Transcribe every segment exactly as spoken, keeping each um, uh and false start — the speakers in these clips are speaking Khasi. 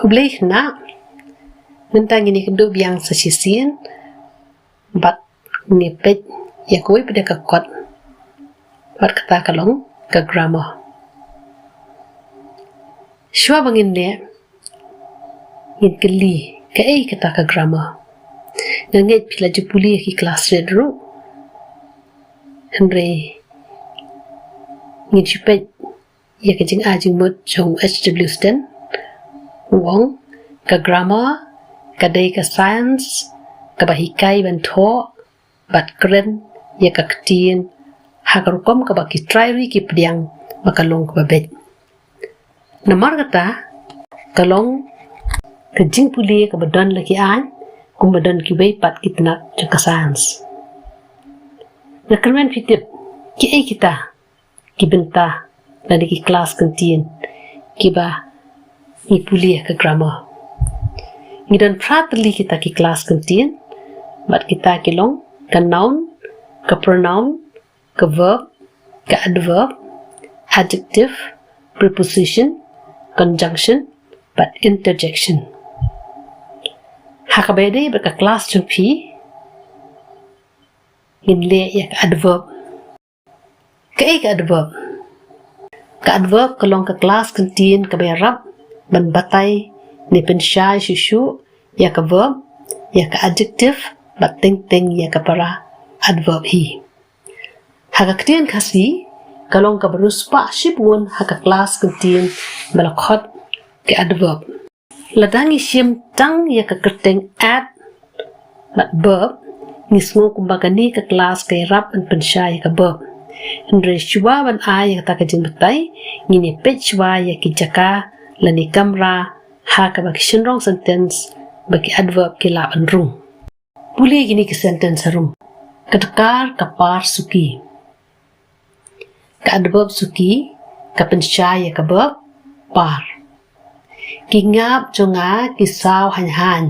Khublei khynnah, mynta ngin ïakynduh biang sa shisien bad ngin peit ïa kawei pat de ka kot, bad kata ka long ka grammar. Shuwa ba ngin leh, ngin kylli kaei kata ka grammar. Nga ngeit phi la ju pule ïa ki klas rit ruh. Hynrei ngin shu peit ïa ka jingai jingmut jong H W Sten. U ong, ka grammar ka dei ka science kaba hikai ban thoh bad kren ïa ka ktien ha ka rukom kaba ki trai ri ki pdiang ba ka long kaba beit. Namar kata, ka long ka jingpule kaba don la ki aiñ, kumba don kiwei pat ki tnat jong ka science. Nga kyrmen phi tip kiei kita ki bynta lane ki klas kyntien kiba ngi pule ha ka grammar. Ngi don phra tylli kita ki klas kyntien, bad kita ki long ka noun, ka pronoun, ka verb, ka adverb, adjective, preposition, conjunction, bad interjection. Ha kaba ïadei bad ka klas jong phi, ngin leh ïa ka adverb. Kaei ka adverb? Ka adverb ka long ka klas kyntien kaba ïarap ban batai ne pynshai shuh shuh ïa ka verb, ïa ka adjective, bad teng teng ïa ka para adverb hi. Ha ka ktien Khasi, ka long kaba riewspah shibun ha ka klas kyntien ba la khot ka adverb. Lada ngi shim tang ïa ka kyrteng ad bad verb, ngi sngew kumba kane ka klas ka ïarap ban pynshai ïa ka verb. Hynrei shuwa ban ai ïa kata ka jingbatai, ngin ïa peit shuwa ïa ki jaka lane kamra ha kaba ki shynrong sentence bad ki adverb ki lah ban rung. Pule kine ki sentence harum. Ka dkhar ka par suki. Ka adverb suki ka pynshai ïa ka verb par. Ki ngap jong nga ki saw haiñ haiñ.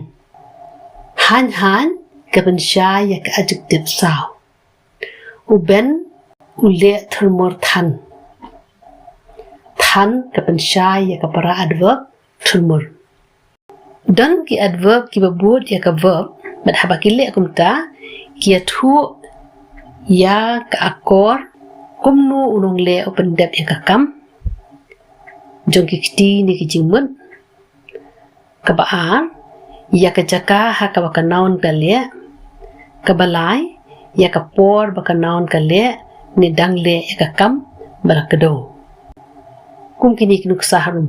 Haiñ haiñ ka pynshai ïa ka adjective saw. U Ben u leh thurmur than. Than ka pynshai ïa ka para adverb thurmur. Don ki adverb kiba bud ïa ka verb, bad haba ki leh kumta, ki ïathuh ïa ka akor kumno u nongleh u pyndep ïa ka kam jong ki kti ne ki jingmut. Kaba ar, ïa ka jaka ha kaba ka noun ka leh. Kaba lai, ïa ka por ba ka noun ka leh ne dang leh ïa ka kam ba la kdew. Kum kine ki nuksa harum.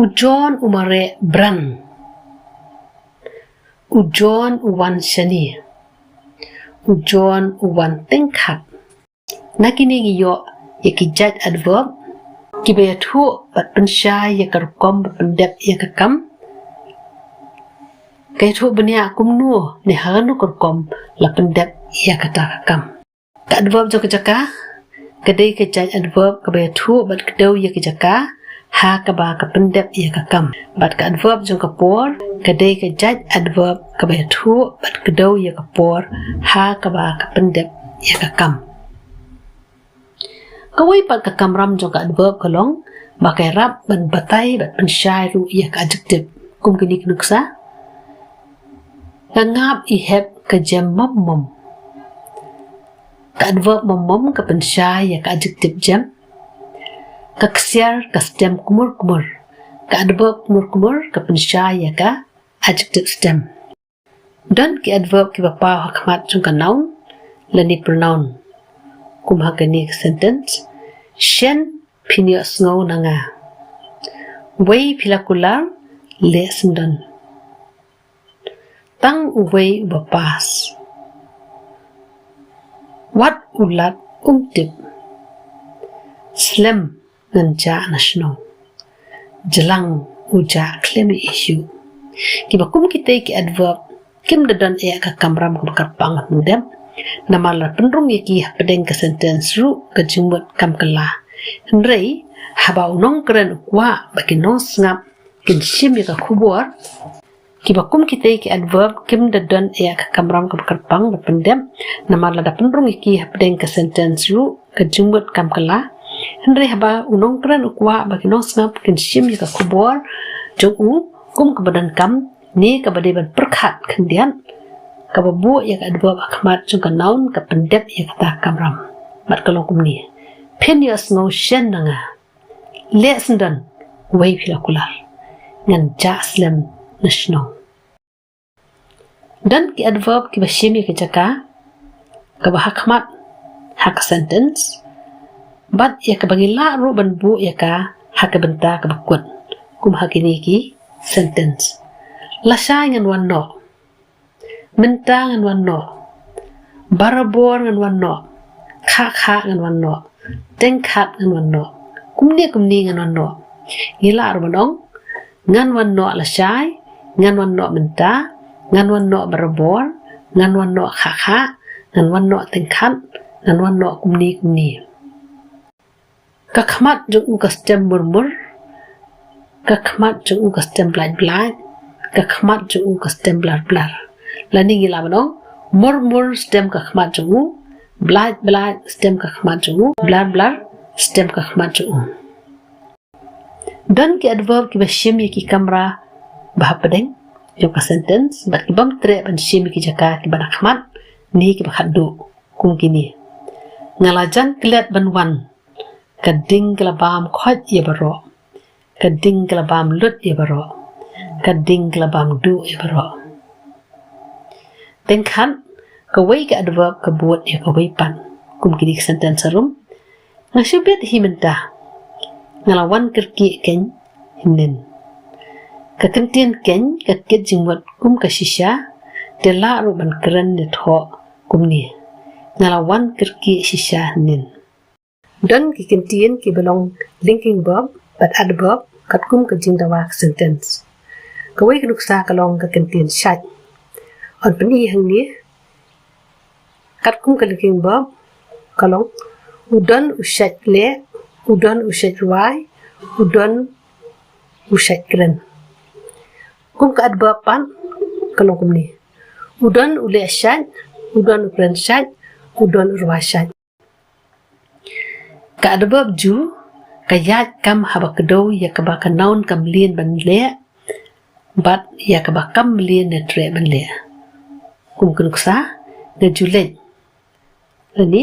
U John u mareh bran. U John u wan shane. U John u wan tyngkhap. Na kine ngi ïoh ïa ki jait adverb kiba ïathuh bad pynshai ïa ka rukom ba pyndep ïa ka kam. Ka ïathuh bniah kumno ne ha kano ka rukom la pyndep ïa kata ka kam. Ka adverb jong ka jaka ka dei ka jait adverb kaba ïathuh bad kdew ïa ka jaka ha kaba ka pyndep ïa ka kam. Bad ka adverb jong ka por ka dei ka jait adverb kaba ïathuh bad kdew ïa ka por ha kaba ka pyndep ïa ka kam. Kawei pat ka kamram jong ka adverb ka long ba ka ïarap ban batai bad pynshai ruh ïa ka adjective. Kum kine ki nuksa. Ka ngap i hep ka jem mom mom. Ka adverb mom mom ka pynshai ïa ka adjective jem. Ka ksiar ka stem kmur kmur. Ka adverb kmur kmur ka pynshai ïa ka adjective stem. Don ki adverb kiba paw ha khmat jong ka noun lane pronoun. Kum ha kane ka sentence. Shen phin ïohsngew na nga. Wei phi la kular leh syndon. Tang uwei uba pass. Wat u Lat um tip. Slem ngan jah na shnong. Jlang u jah khlem ïohi shuh. Kiba kum kitei ki adverb kim da don eh ka kamram kaba kyrpang ha pdeng. Namar la pynrung ïa ki hapdeng ka sentence ruh ka jingmut kam kylla. Hynrei haba u nongkren u kwah ba ki nongsngap kin shim ïa ka khubor. Kiba kum kitei ki adverb kim da don eh ka kamram kaba kyrpang ba pyndep. Namar lada pynrung ïa ki hapdeng ka sentence ruh ka jingmut kam kylla. Hynrei haba u nongkren u kwah ba ki nongsngap kin shim ïa ka khubor, jong u kum kaba donkam ne kaba dei ban pyrkhat khyndiat, kaba buh ïa ka adverb ha khmat jong ka noun ka pyndep ïa kata ka kamram. Bad ka long kumne: Phin ïohsngew shen na nga. Leh syndon, wei phi la kular. Ngan jah slem na shnong. Don ki adverb kiba shim ïa ka jaka kaba ha khmat ha ka sentence, bad ïa kaba ngi lah ruh ban buh ïa ka ha ka bynta kaba kut, kum ha kine ki sentence: Lashai ngan wan noh. Mynta ngan wan noh. Barabor ngan wan noh. Khah khah ngan wan noh. Teng khat ngan wan noh. Kumne kumne ngan wan noh. Ngi lah ruh ban ong: Ngan wan noh lashai, ngan wan noh mynta, ngan wan noh barabor, ngan wan noh khah khah, ngan wan noh teng khat, ngan wan noh kumne kumne. Ka khmat jong u ka stem mur mur, ka khmat jong u ka stem blait blait, ka khmat jong u ka stem blar blar. Lane ngi lah ban ong: Mur mur stem ka khmat jong u, blait blait stem ka khmat jong u, blar blar stem ka khmat jong u. Don ki adverb kiba shim ïa ki kamra ba hapdeng jong ka sentence, bad ki bym treh ban shim ïa ki jaka kiba na khmat ne kiba khatduh, kum kine: Nga la jan klet ban wan. Ka ding ka la bam khoit ïa baroh. Ka ding ka la bam lut ïa baroh. Ka ding ka la bam duh ïa baroh. Teng khat, kawei ka adverb ka bud ïa kawei pat, kum kine ki sentence harum: Nga shu bit hi mynta. Nga la wan kyrkieh keiñ hynnin. Ka kyntien keiñ ka kit jingmut kum ka shisha, te lah ruh ban kren ne thoh kumne: Nga la wan kyrkieh shisha hynnin. Don ki kyntien kiba long linking verb bad adverb katkum ka jingdawa ka sentence. Kawei ka nuksa ka long ka kyntien shait. Yn pyni hangne, katkum ka linking verb ka long: U don u shait leh, u don u shait rwai, u don u shait kren. Kum ka adverb pat ka long kumne: U don u leh shait, u don u kren shait, u don u rwai shait. Ka adverb ju ka ïaid kam haba kdew ïa kaba ka noun kam leh ban leh bad ïa kaba kam leh ne treh ban leh. Kum ka nuksa: Nga ju leit. Lane: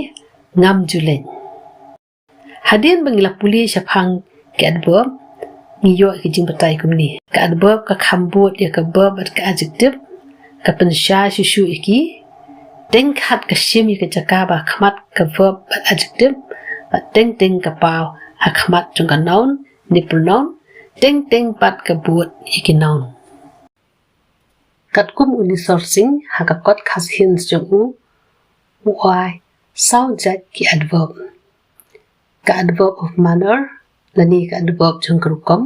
Ngam ju leit. Hadien ba ngi la pule shaphang ki adverb, ngi ïoh ki jingbatai kumne: ka adverb ka kham bud ïa ka verb bad ka adjective, ka pynshai shuh shuh ïa ki. Teng khat ka shim ïa ka jaka ba ha khmat ka verb bad adjective, bad teng teng ka paw ha khmat jong ka noun ne pronoun, teng teng pat ka bud ïa ki noun. Katkum u Nisor Singh ha ka kot Khasi Hints jong u, u ai saw jait ki adverb: ka adverb of manner, lane ka adverb jong ka rukom;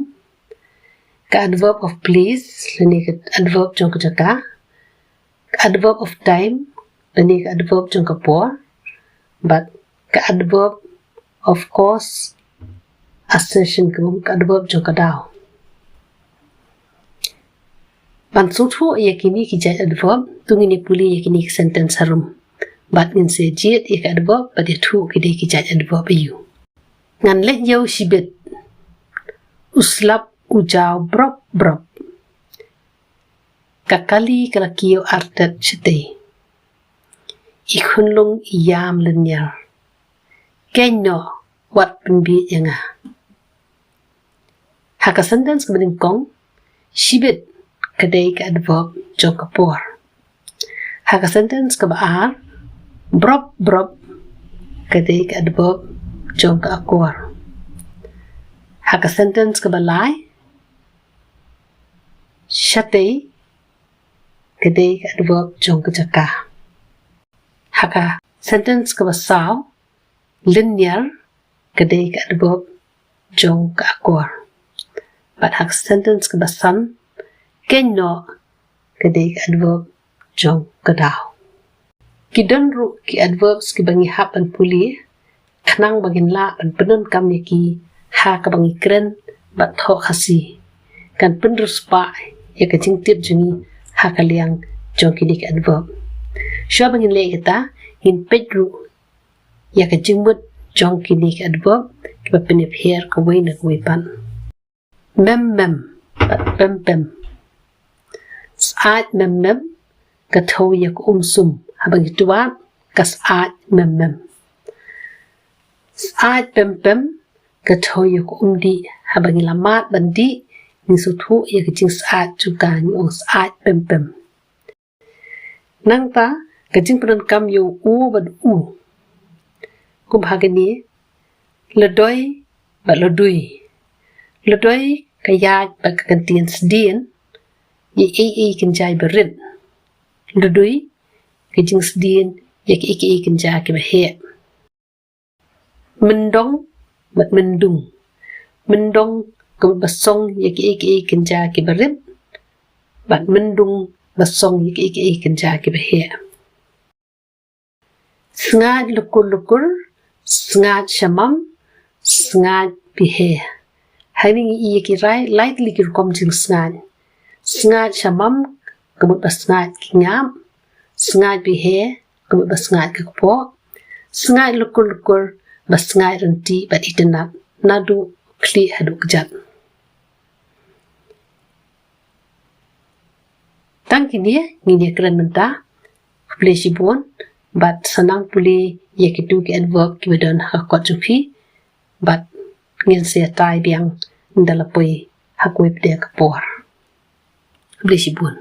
ka adverb of place, lane ka adverb jong ka jaka; ka adverb of time, lane ka adverb jong ka por; bad ka adverb of cause, assertion, ka adverb jong ka daw. Ban sngewthuh ïa kine ki jait adverb, to ngin ïa pule ïa kine ki sentence harum. Bad ngin sa jied ïa ka adverb bad ïathuh ki dei ki jait adverb aiu. Ngan leit ïew shibit. U slap u jaw brop brop. Ka kali ka la kiew artet shatei. I khunlung i ïam lynñiar. Keiñ noh, wat pynbieit ïa nga. Ha ka sentence kaba nyngkong, shibit ka dei ka adverb jong ka por. Ha ka sentence kaba ar, brop brop ka dei ka adverb jong ka akor. Ha ka sentence kaba lai, shatei ka dei ka adverb jong ka jaka. Ha ka sentence kaba saw, lynñiar ka dei ka adverb jong ka akor. Bad ha ka sentence kaba san, keiñ noh ka dei ka adverb jong ka daw. Ki don ruh ki adverbs kiba ngi hap ban pule khnang ba ngin lah ban pyndonkam ïa ki ha kaba ngi kren bad thoh Khasi. Kan pynriewspah ïa ka jingtip jong ngi ha ka liang jong kine ki adverb. Shuwa ba ngin leh kata, ngin peit ruh ïa ka jingmut jong kine ki adverb kiba pynïapher kawei na kawei pat. Mem mem, bad pem pem. Syaid mem mem ka thew ïa ka um sum, haba ngi twad ka syaid mem mem. Syaid pem pem ka thew ïa ka um dih, haba ngi la mad ban dih ngi sngewthuh ïa ka jingsyaid jong ka, ngi ong syaid pem pem. Nangta ka jingpyndonkam ïa u bad u. Kum ha kane, lodoi bad lodui. Lodoi ka ïaid bad ka kyntien sdien ïa ei ei kynja ba rit. Lodui ka jingsdien ïa kiei kiei kynja kiba heh. Myndong bad myndung. Myndong ka mut ba song ïa kiei kiei kynja kiba rit, bad myndung ba song ïa kiei kiei kynja kiba heh. Sngaid lukur lukur, sngaid shamam, sngaid bihe. Hangne ngi ïohi ïa ki rai, lai tylli ki rukom jingsngaid. Sngaid shamam ka mut ba sngaid ki ngap, sngaid bihe ka mut ba sngaid ka kpoh, sngaid lukur lukur ba sngaid rynti bad itynnad, naduh khlieh haduh kjat. Tang kine ngin ïa kren mynta. Khublei shibun, bad sa nang pule ïa kito ki adverb kiba don ha ka kot jong phi, bad ngin sa ïatai biang ynda la poi ha kawei pat ka por. Khublei shibun.